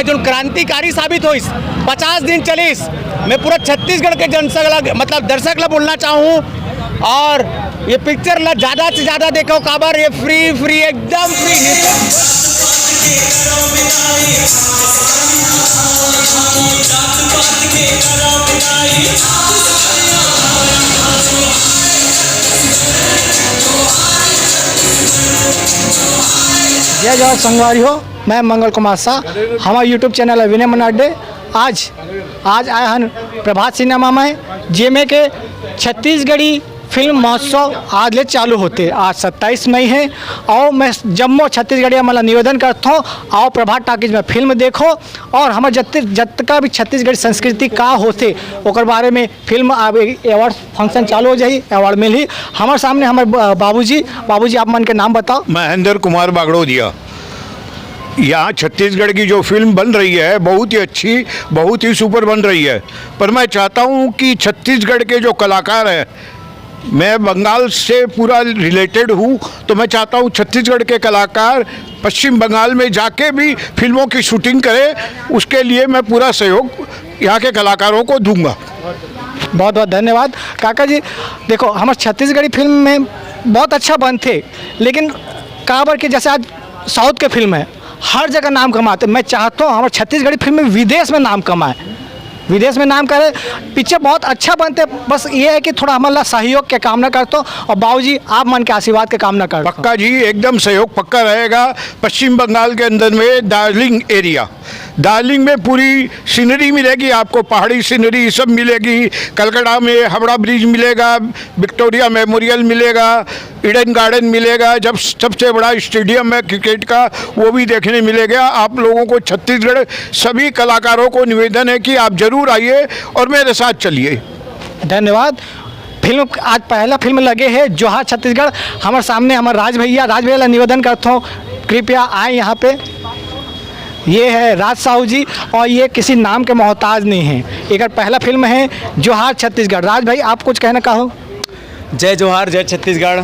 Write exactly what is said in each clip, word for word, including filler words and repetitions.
जो क्रांतिकारी साबित होइस, पचास दिन चलिस। मैं पूरा छत्तीसगढ़ के जनसक ला, मतलब दर्शक ला बोलना चाहूँ, और ये पिक्चर ला ज्यादा से ज्यादा देखो, काबर ये फ्री, फ्री, एकदम फ्री। जय जोहार संगवारी हो, मैं मंगल कुमार शाह। हमारा YouTube चैनल है विनय मनाडे। आज, आज आए हन प्रभात सिनेमा में, जेमे के छत्तीसगढ़ी फिल्म महोत्सव आज ले चालू होथे। आज सत्ताईस मई हे, अउ मैं जम्मो छत्तीसगढ़िया मन ला निवेदन करथों, आओ प्रभात टॉकीज में फिल्म देखो, अउ हमर जत-, जतका भी छत्तीसगढ़ी संस्कृति का होथे, ओकर बारे में फिल्म, अब award function चालू हो जाही, award मिलही। हमर सामने हमर ब-, बाबूजी, बाबूजी, आप मन के नाम बताओ। महेंद्र कुमार बागड़ोदिया। यहाँ छत्तीसगढ़ की जो फिल्म बन रही है, बहुत ही अच्छी, बहुत ही सुपर बन रही है, पर मैं चाहता हूँ कि छत्तीसगढ़ के जो कलाकार हैं, मैं बंगाल से पूरा रिलेटेड हूँ, तो मैं चाहता हूँ छत्तीसगढ़ के कलाकार पश्चिम बंगाल में जाके भी फिल्मों की शूटिंग करें, उसके लिए मैं पूरा सहयोग यहाँ के कलाकारों को दूंगा। बहुत बहुत धन्यवाद काका जी। देखो, हमर छत्तीसगढ़ी फिल्म में बहुत अच्छा बनथे, लेकिन काबर के जैसे आज साउथ के फिल्म है, हर जगह नाम कमाथे। मैं चाहता हूँ हमर छत्तीसगढ़ी फिल्म विदेश में नाम कमाए, विदेश में नाम करे। पिक्चर बहुत अच्छा बनथे, बस ये है कि थोड़ा हमन ला सहयोग के कामना करथों, अउ बाबूजी, आप मन के आशीर्वाद के कामना करथों। पक्का जी, एकदम सहयोग पक्का रहेगा। पश्चिम बंगाल के अंदर में दार्जिलिंग एरिया, दार्जिलिंग में पूरी सीनरी मिलेगी आपको, पहाड़ी सीनरी सब मिलेगी। कलकत्ता में हावड़ा ब्रिज मिलेगा, विक्टोरिया मेमोरियल मिलेगा, ईडन गार्डन मिलेगा, जब सबसे बड़ा स्टेडियम है क्रिकेट का, वो भी देखने मिलेगा आप लोगों को। छत्तीसगढ़ सभी कलाकारों को निवेदन है कि आप जरूर आइए और मेरे साथ चलिए। धन्यवाद। फिल्म, आज पहला फिल्म लगे है जोहार छत्तीसगढ़। हमारे सामने हमारे राज भैया, राज भैया ला निवेदन करता हूँ, कृपया आए यहाँ पे। ये है राज साहू जी, और ये किसी नाम के मोहताज नहीं है। एक पहला फिल्म है जोहार छत्तीसगढ़। राज भाई, आप कुछ कहना चाहो? जय जोहार, जय छत्तीसगढ़।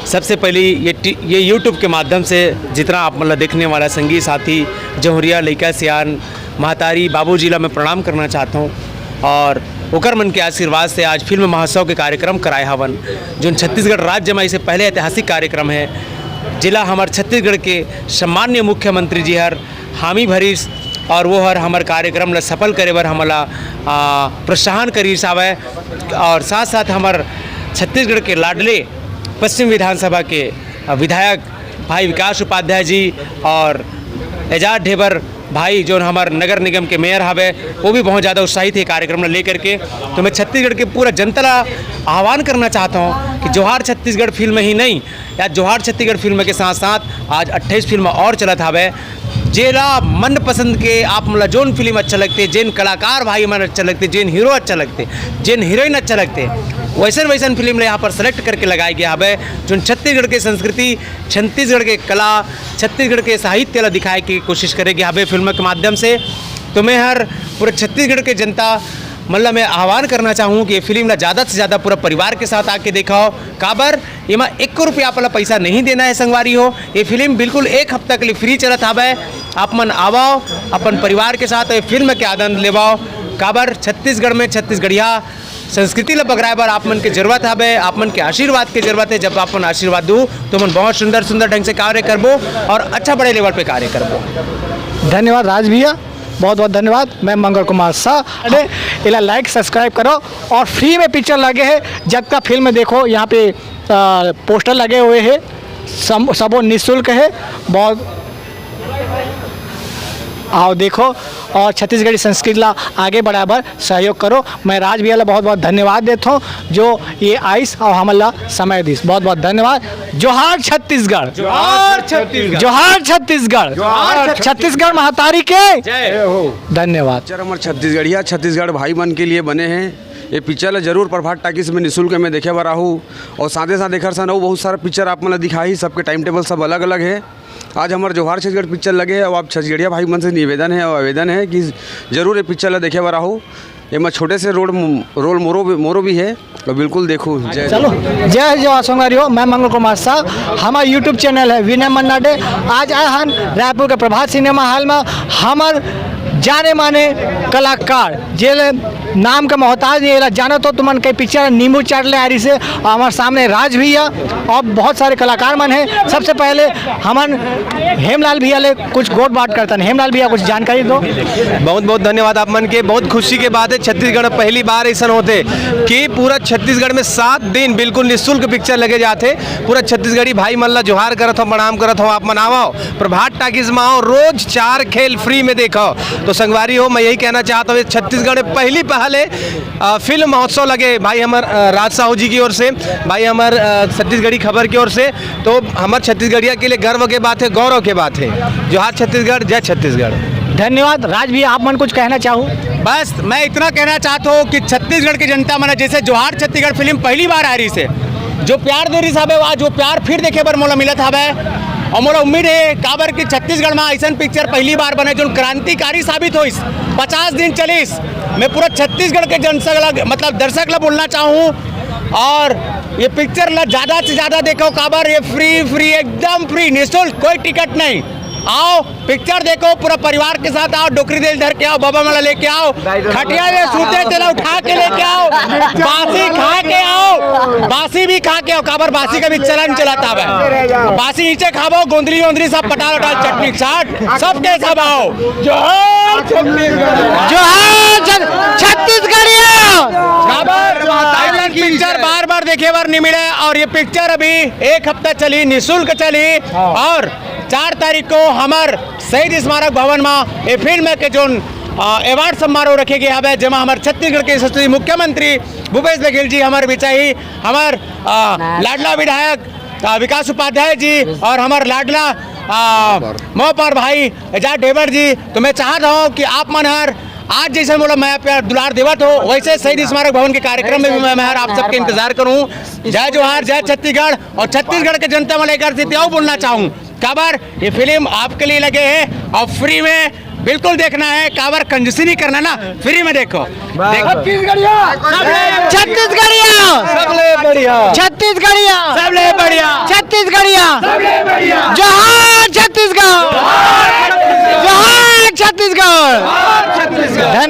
सबसे पहली ये टी-, ये YouTube के माध्यम से जितना आप मतलब देखने वाला संगी साथी, जहुरिया, लइका सियान, महतारी, बाबूजी ला मैं प्रणाम करना चाहता हूँ। और ओकर मन के आशीर्वाद से आज फिल्म महोत्सव के कार्यक्रम कराए हवन, जोन छत्तीसगढ़ राज्य में इससे पहले ऐतिहासिक कार्यक्रम है, जिला हमार छत्तीसगढ़ के सम्मान्य मुख्यमंत्री जी हर हामी भरिस और वो हर हमर कार्यक्रम ला सफल करे बर हमला, आ, प्रोत्साहन करिस हावय। और साथ साथ हमर छत्तीसगढ़ के लाडले पश्चिम विधानसभा के, आ, विधायक भाई विकास उपाध्याय जी और एजाज ढेबर भाई, जो हमर नगर निगम के मेयर हवे, वो भी बहुत ज़्यादा उत्साहित है कार्यक्रम ला लेकर के। तो मैं छत्तीसगढ़ के पूरा जनता ला आह्वान करना चाहता हूँ कि जोहार छत्तीसगढ़ फिल्म ही नहीं, या जोहार छत्तीसगढ़ फिल्म के साथ साथ आज अट्ठाईस फिल्म और चलत हवे, जेला मनपसंद के आप मन ला जोन फिल्म अच्छा लगथे, जेन कलाकार भाई मन अच्छा लगथे, जेन हीरो अच्छा लगथे, जेन हीरोइन अच्छा लगथे, वैसन वैसन फिल्म ला यहाँ पर सेलेक्ट करके लगाए गया हवे, जोन छत्तीसगढ़ के संस्कृति, छत्तीसगढ़ के कला, छत्तीसगढ़ के साहित्य ला दिखाए के कोशिश करे गया हवे फिल्म के माध्यम से। तो मैं हर पूरे छत्तीसगढ़ के जनता मन ला मैं आह्वान करना चाहूँ कि ये फिल्म ला ज़्यादा से ज़्यादा पूरा परिवार के साथ आके देखाओ। काबर एमा एको रुपया आप ला पैसा नहीं देना है संगवारी हो। ये फिल्म बिल्कुल एक हफ्ता के लिए फ्री चलत हवय। आप मन आवव, अपन परिवार के साथ ये फिल्म के आनंद लेवाओ। काबर छत्तीसगढ़ में छत्तीसगढ़िया संस्कृति ला बगराए बर आप मन के जरूरत हवे, आप मन के आशीर्वाद के जरूरत है। जब आप मन आशीर्वाद दू तो मन बहुत सुंदर सुंदर ढंग से कार्य करबो और अच्छा बड़े लेवल पे कार्य करबो। धन्यवाद राज भैया, बहुत बहुत धन्यवाद। मैं मंगल कुमार शाह। अरे, इला लाइक सब्सक्राइब करो और फ्री में पिक्चर लगे है, जब का फिल्म देखो, यहाँ पे आ, पोस्टर लगे हुए हैं, सम-, सबो निःशुल्क है। बहुत आओ देखो और छत्तीसगढ़ी संस्कृति ला आगे बढ़ाए बर सहयोग करो। मैं राज भैया ला बहुत बहुत धन्यवाद देता हूँ, जो ये आइस और हमन ला समय दिस। बहुत बहुत धन्यवाद। जोहार छत्तीसगढ़। जोहार छत्तीसगढ़। जोहार छत्तीसगढ़। जोहार छत्तीसगढ़। छत्तीसगढ़ महतारी के जय हो। धन्यवाद। पिक्चर हमर छत्तीसगढ़िया छत्तीसगढ़ भाई मन के लिए बने हैं। ये पिक्चर ला जरूर प्रभात टाकीज में निःशुल्क में देखे बर आहू। और साथे साथ एकर सन अउ बहुत सारा पिक्चर आप मन ला दिखाही, सबके टाइम टेबल सब अलग अलग है। आज हमर जोहार छत्तीसगढ़ पिक्चर लगे है, और आप छत्तीसगढ़िया भाई मन से निवेदन है और आवेदन है कि जरूर ये पिक्चर ला देखे बर आहू। एमा छोटे से रोल, रोल मोरो भी, मोरो भी है। तो बिल्कुल देखो। जय चलो, जय जवान संगवारी हो, मैं मंगल कुमार शाह, हमारा YouTube चैनल है विनय मन्ना डे। आज आए हन रायपुर के प्रभात सिनेमा हॉल में हमर जाने माने कलाकार, जे नाम के मोहताज नहीं, एला जानो तो तुमन के पिक्चर नींबू चाट ले आ रही से, और हमारे सामने राज भैया और बहुत सारे कलाकार मन हैं। सबसे पहले हमन हेमलाल भैया ले कुछ गोठ बात करतन। हेमलाल भैया, कुछ जानकारी दो। बहुत बहुत धन्यवाद आप मन के। बहुत खुशी के बात है, छत्तीसगढ़ में पहली बार ऐसा होते कि पूरा छत्तीसगढ़ में सात दिन बिल्कुल निःशुल्क पिक्चर लगे जाते। पूरा छत्तीसगढ़ी भाई मन ला जोहार करत हो, प्रणाम करत हो। आप मन आवो, प्रभात टाकीज में आओ, रोज चार खेल फ्री में देखो। तो संगवारी हो, मैं यही कहना चाहता हूँ, ये छत्तीसगढ़ में पहली पहल है, अ, फिल्म महोत्सव लगे भाई हमर, अ, राज साहू जी की ओर से, भाई हमर, अ, छत्तीसगढ़ी खबर की ओर से। तो हमर छत्तीसगढ़िया के लिए गर्व के बात है, गौरव के बात है। जोहार छत्तीसगढ़, जय छत्तीसगढ़। धन्यवाद। राज भैया, आप मन कुछ कहना चाहो? बस मैं इतना कहना चाहता हूँ कि छत्तीसगढ़ की जनता मन जैसे जोहार छत्तीसगढ़ फिल्म पहली बार आ रही से, जो प्यार दे रही साहब, आज वो प्यार फिर देखे बर मोला मिलत हवे। और मोला उम्मीद है, काबर कि छत्तीसगढ़ में ऐसन पिक्चर पहली बार बने, जो क्रांतिकारी साबित होइस, पचास दिन चलिस। मैं पूरा छत्तीसगढ़ के जनसक ला, मतलब दर्शक ला बोलना चाहूँ, और ये पिक्चर ला ज्यादा से ज्यादा देखो, काबर ये फ्री, फ्री, एकदम फ्री, निःशुल्क, कोई टिकट नहीं। आओ, पिक्चर देखो, पूरा परिवार के साथ आओ, डोकरी दिल धर के आओ, बाबा माला लेके आओ, खटिया में सूते तेला उठा के लेके आओ, बासी खा के आओ, बासी भी खा के आओ, काबर बासी का भी चलन चलत हवे। बासी नीचे खाबो, गोंदली ओंदली सब पटाल उटाल, चटनी चाट, सबके सब आओ। जोहार छत्तीसगढ़। जोहार छत-, छत्तीसगढ़िया। काबर पिक्चर बार बार देखे बर नहीं मिले, और ये पिक्चर अभी एक हफ्ता चली, निःशुल्क चली, और चार तारीख को हमर शहीद स्मारक भवन में ये फिल्म के जोन, अ, अवार्ड समारोह रखे गए हवे, जेमा हमर छत्तीसगढ़ के यशस्वी मुख्यमंत्री भूपेश बघेल जी, हमर बिचाही, हमर, अ, लाडला विधायक, अ, विकास उपाध्याय जी और हमर लाडला, अ, मोपर भाई एजाज ढेबर जी। तो मैं चाहत हूँ कि आप मन हर आज जैसे मोला मया प्यार दुलार देवत हो, वैसे शहीद स्मारक भवन के कार्यक्रम में भी मैं, मैं हर आप सबके इंतजार करूँ। जय जोहार, जय छत्तीसगढ़। और छत्तीसगढ़ के जनता मन ला एक बार से तेऊ बोलना चाहूँ, काबर ये फिल्म आपके लिए लगे है और फ्री में बिल्कुल देखना है, काबर कंजूसी नहीं करना ना, फ्री में देखो। देखो। छत्तीसगढ़िया। छत्तीसगढ़िया। सबले बढ़िया। छत्तीसगढ़िया। सबले बढ़िया। छत्तीसगढ़िया। सबले बढ़िया। जोहार छत्तीसगढ़। जोहार छत्तीसगढ़। धन्यवाद।